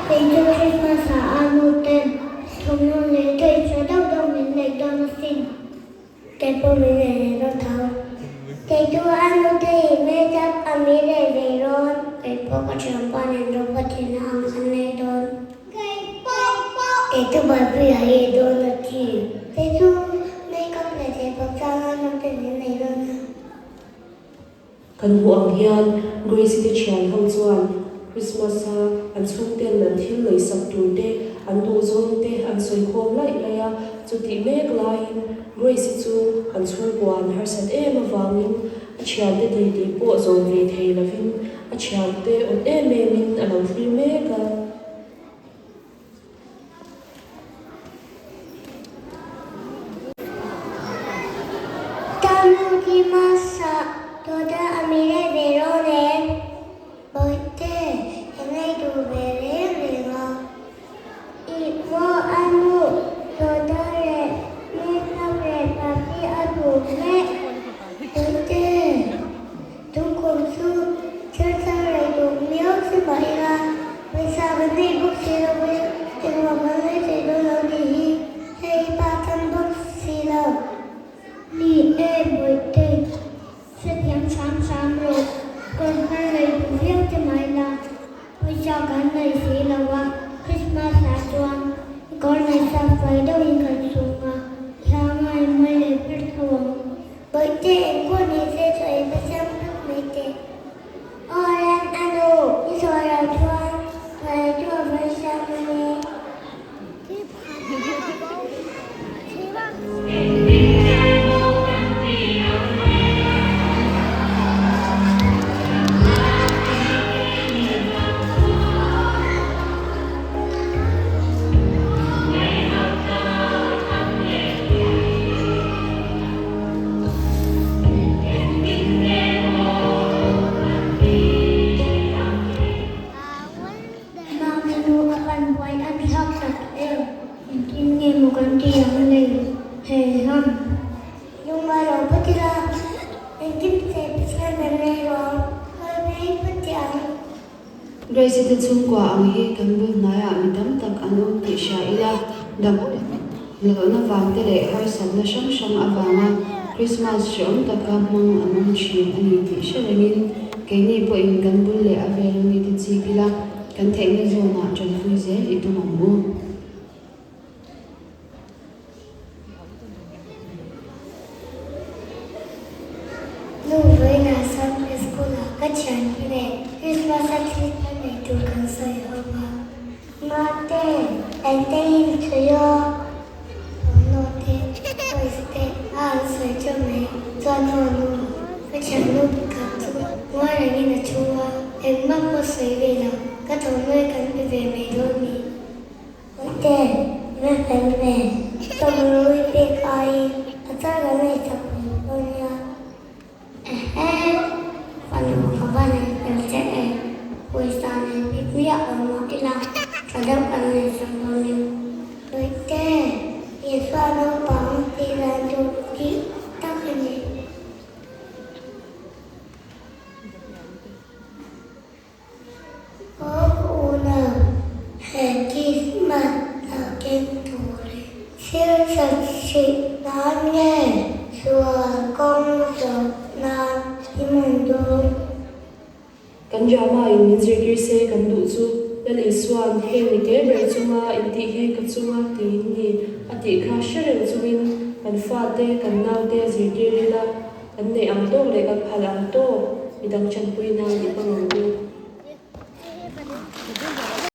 Kei chu Christmas ah a nu ten thawmhnaw leh thei tha deuh deuh min nei dawn asin. Kei pawh min nei leh dawn tho. Kei chu a nu te hi make up a mi lei ve rawn. Kei pawh ka thianpa nen robot in a ang kan nei dawn. Kei chu Barbie ah i dawn a ti. Kei chu make up leh thei bawk chuan a nu te min nei dawn a. Kan hmuh ang hian Grace-i te thian ho chuan Christmas-a an chhungten an thil leisak tur te, an duhzawng te an sawi khawm laih laih a, chutih mek laiin Grace-i chu an chhungkua an harsat em avangin a thiante titi pawh zawm ve thei lovin a thiante awt em emin a lo thlir mek a. Tamukimasa Dawta Amire Verone Bawihte i ngaihtuah ve reng reng a, i maw a nu Dawta leh Makeup leh Papi a duh mek Bawihte Tungkum chu thil thar lei duh miau che mah ila, pawisa kan nei bawk si lo e, engmah kan lei thei dawn lo tih hi hei pa tam bawk si lo. Ni e, Bawihte, hrethiam hram hram rawh, kawr thar lei duh viau che mah ila, pawisa kan nei si lo a, Christmas ah chuan kawr nei sa fai deuhin kan sung a, thla ngai mawi leh ber tho ang. Bawihte engpawh ni se chaw ei va siam vek mai teh. Aw Ren a nu, i sawi lo chuan chaw ei chu a va siam a ni. Mami nu a van buai a thlak tak em? Engtin nge maw kan tih ang le? Heiham. Lungngai lo phawt ila, engkim che Pathian kan nei ruang, kal phei phawt teh ang. Grace-i te chhungkua ang hi kan bul hnaiah mi tam tak an awm tih hria ila, dam lohna vangte leh harsatna hrang hrang avanga Krismas hrehawm taka hmang an awm thin a ni tih hre rengin keini pawhin kan bul leh a vela mite chik ila, kan theihna zawnah tanpui zel i tum ang u. Nu vawiinah Sunday School-ah ka thiante nen Christmas-a thil thar nei tur kan sawi ho a. Mate, engte in sawi a? Thawmhnaw te, toys te a an sawi teuh mai. Chuan aw nu, ka thiannu pakhat chu ngawi rengin a thu a, engmah pawh sawi ve lo, ka thawmhnaw hi kan pe ve mai dawn mi? Ute, i va fel ve. Tawmrui pek aiin a char kan nei chak mai dawn nia. Ehe, fanu ka va nei fel che e. Pawisa nei bik miah lo mah ila tha deuh kan nei chak dawn nia. Ute, Isua naupang tih dan tur tih tak a ni. Awk una, he Krismas a keng tur hi thil that hrih nan nge sual kawng zawh nan i hman dawn? Kan drama in min zirtir se kan duh chu Lal Isua'n heng mi te ber chunga intih hi ka chunga tiin ni a tih kha hre reng chungin kan fate kan naute zirtir ila kan neih ang tawk leh kan phal ang tawk midang chanpui nan i hmang ang u.